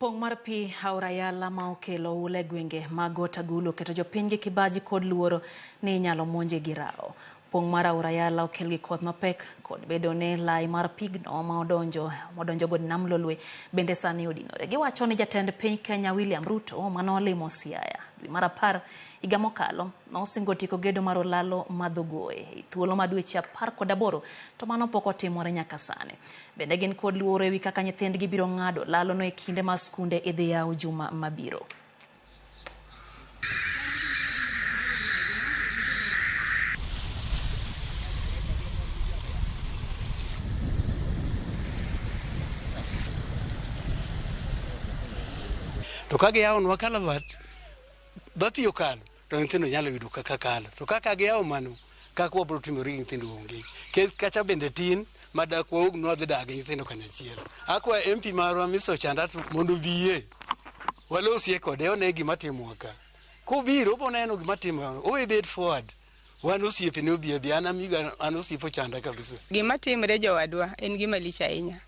Pong' mar pi aora Yala ma okelo oula e gwenge mag Got Agulu oketo jopiny gi kibaji kod luoro ni inyalo monje gi rao. Pong' mar aora Yala okel gi koth mapek kod bedo ni lai mar pigno ma odonjo modonjogo nam Lolwe bende sani odinore. Giwacho ni jatend piny Kenya William Ruto manolimo Siaya dwe mar 10 higa mokalo nosingo tieko gedo mar olalo ma Dhogoe e thuolo ma dweche 18 to mano pok otimore nyaka sani. Bende gin kod luoro ewi kaka nyithindgi biro ng'ado lalono e kinde ma skunde idhi yaw juma mabiro. To ka giyawonwa kalabat ba pi okalo to nyithindo nyalo yudo kaka kalo. To kaka giyawo mano kaka wabro timore gi nyithindo onge. Kes kacha bende tin ma dak waog nwadhi dak gi nyithindo kanyachiel. Akwa MP marwa Mr. Ochanda mondo obiye walosie kode one gima timowa ka. Kobiro obo neno gima timowa owe bed forward. Wan osiepe ne obi abi an amigo an osiep Ochanda kabisa. Gima timre jowadwa en gima lich ahinya.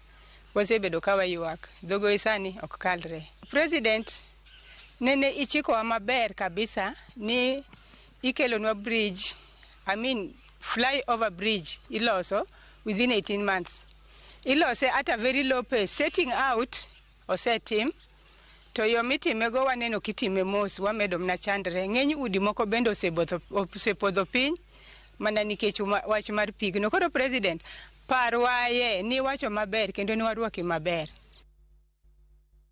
Wasebedo ka waywak. Dhogoe sani ok kalre. President nene ichikowa maber kabisa ni ikelonwa bridge, I mean flyover bridge iloso within 18 months. Ilose at a very low pace. Setting out osetim to yo mitimego waneno kitime mos wamedo mana chandre. Ng'eny udi moko bende osepodho piny mana nikech wach mar pigno. Koro President, parwaye ni iwacho maber kendo ni warwaki maber.